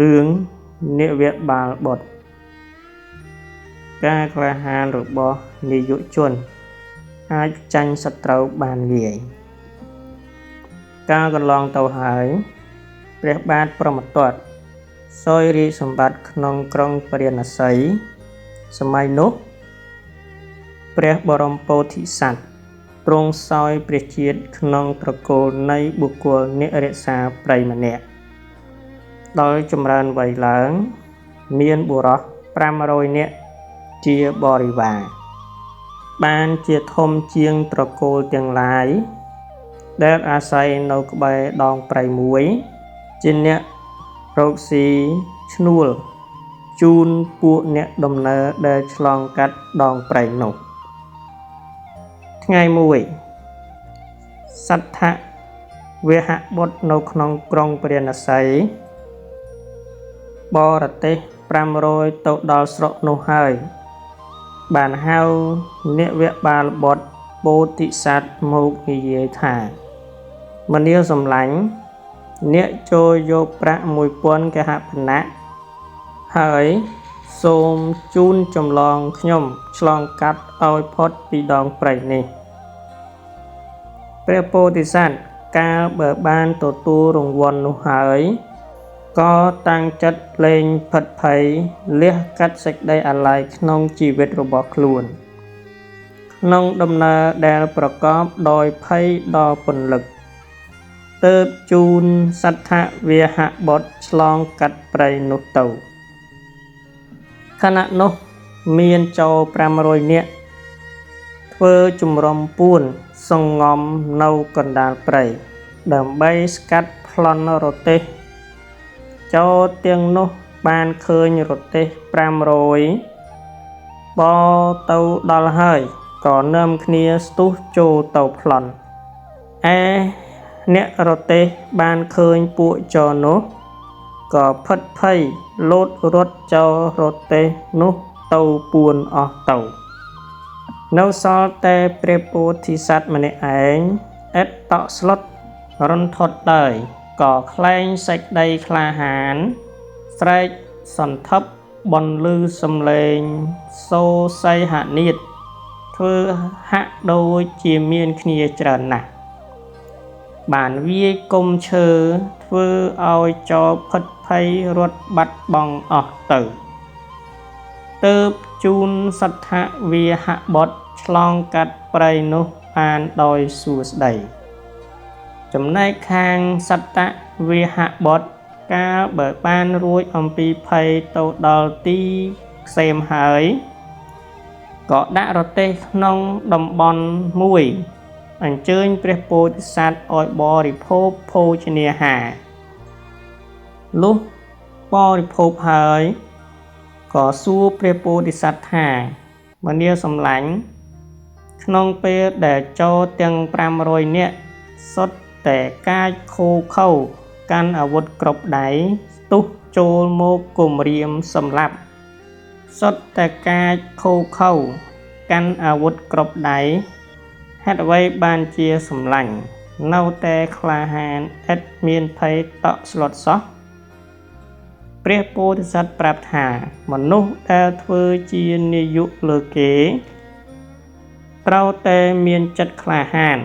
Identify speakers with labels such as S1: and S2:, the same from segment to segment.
S1: រឿងនាវបាលបុត្រការក្លាហានរបស់នាយកជនអាចចាញ់សត្រូវបានងាយកាលកន្លងទៅហើយព្រះបាទព្រហ្មទត្តសោយរាជសម្បត្តិក្នុងក្រុងពារាណសីសម័យនោះព្រះបរមពោធិសត្វទ្រង់សោយព្រះជាតិក្នុងត្រកូលនៃបុគ្គលអ្នករក្សាព្រៃម្នាក់ដោយចម្រើនវ័យឡើងមានបុរស500នាក់ជាបរិវារបានជាធំជាងត្រកូលទាំងឡាយដែលអាស្រ័យនៅក្បែរដងព្រៃមួយជាអ្នករកស៊ីឈ្នួលជូនពួកអ្នកដំណើរដែលឆ្លងកាត់ដងព្រៃនោះថ្ងៃមួយសដ្ឋវហបុត្រនៅក្នុងក្រុងពារាណសីបរទេស500ទៅដល់ស្រុកនោះហើយបានហៅនាវបាលបុត្រពោធិសត្វមកនិយាយថាមនាលសម្លាញ់អ្នកចូលយកប្រាក់1000កហបណៈហើយសូមជូនចម្លងខ្ញុំឆ្លងកាត់ឲ្យផុតពីដងព្រៃនេះព្រះពោធិសត្វកាលបើបានទទួលរង្វាន់នោះហើយក៏តាំងចិត្តលែងភិតភ័យលះកាត់សេចក្តីអាល័យក្នុងជីវិតរបស់ខ្លួនក្នុងដំណើរដែលប្រកបដោយភ័យដ៏ពន្លឹកទើបជូនសដ្ឋវហបុត្រឆ្លងកាត់ព្រៃនោះទៅខណៈនោះមានចោរ500នាក់ធ្វើជំរំពួនសង្ងំនៅកណ្ដាលព្រៃដើម្បីស្កាត់ប្លន់រទេះចោរទាំងនោះបានឃើញរទេះ500បទៅដល់ហើយក៏នាំគ្នាស្ទុះចូលទៅប្លន់ឯអ្នករទេះបានឃើញពួកចោរនោះក៏ភិតភ័យលោតរត់ចោលរទេះនោះទៅពួនអស់ទៅនៅសល់តែព្រះពោធិសត្វម្នាក់ឯងឥតតក់ស្លុតរន្ធត់ឡើយក៏ក្លែងសេចក្តីក្លាហានស្រែកសន្ធឹបបន្លឺសំឡេងសូរសីហនាថធ្វើហាក់ដូចជាមានគ្នាច្រើនណាស់បានវាយគុំឈើធ្វើឲ្យចោរភិតភ័យរត់បាត់បង់អស់ទៅទើបជូនសដ្ឋវហបុត្រឆ្លងកាត់ព្រៃនោះបានដោយសួស្តីចំណែកខាងសត្តវហបុត្រកាលបើបានរួចអំពីភ័យទៅដល់ទីក្សេមហើយក៏ដាក់រទេះក្នុងតំបន់មួយអញ្ជើញព្រះពោធិសត្វឲ្យបរិភោគភោជនាហារលុះបរិភោគហើយក៏សួរព្រះពោធិសត្វថាមនាលសម្លាញ់ក្នុងពេលដែលចោរទាំង500នាក់សុទ្ធតែកាចខូខើកាន់អាវុធគ្រប់ដៃស្ទុះចូលមកគំរាមសម្លាប់សុទ្ធតែកាចខូខើកាន់អាវុធគ្រប់ដៃហេតុអ្វីបានជាសម្លាញ់នៅតែក្លាហានឥតមានភ័យតក់ស្លុតសោះព្រះពោធិសត្វប្រាប់ថាមនុស្សដែលធ្វើជានាយកលើគេត្រូវតែមានចិត្តក្លាហាន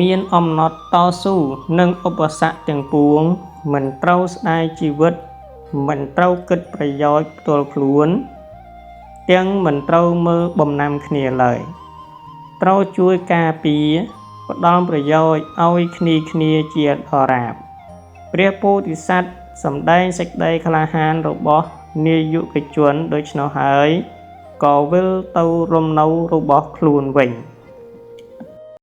S1: មានអំណត់តស៊ូនឹងឧបសគ្គទាំងពួងមិនត្រូវស្ដាយជីវិតមិនត្រូវគិតប្រយោជន៍ផ្ទាល់ខ្លួនទាំងមិនត្រូវមើលបំណាំគ្នាឡើយត្រូវជួយការពារផ្ដល់ប្រយោជន៍ឲ្យគ្នាគ្នាជាដរាបព្រះពោធិសត្វសម្ដែងសេចក្តីក្លាហានរបស់នាយកជនដូច្នោះហើយក៏វិលទៅរំនៅរបស់ខ្លួនវិញ។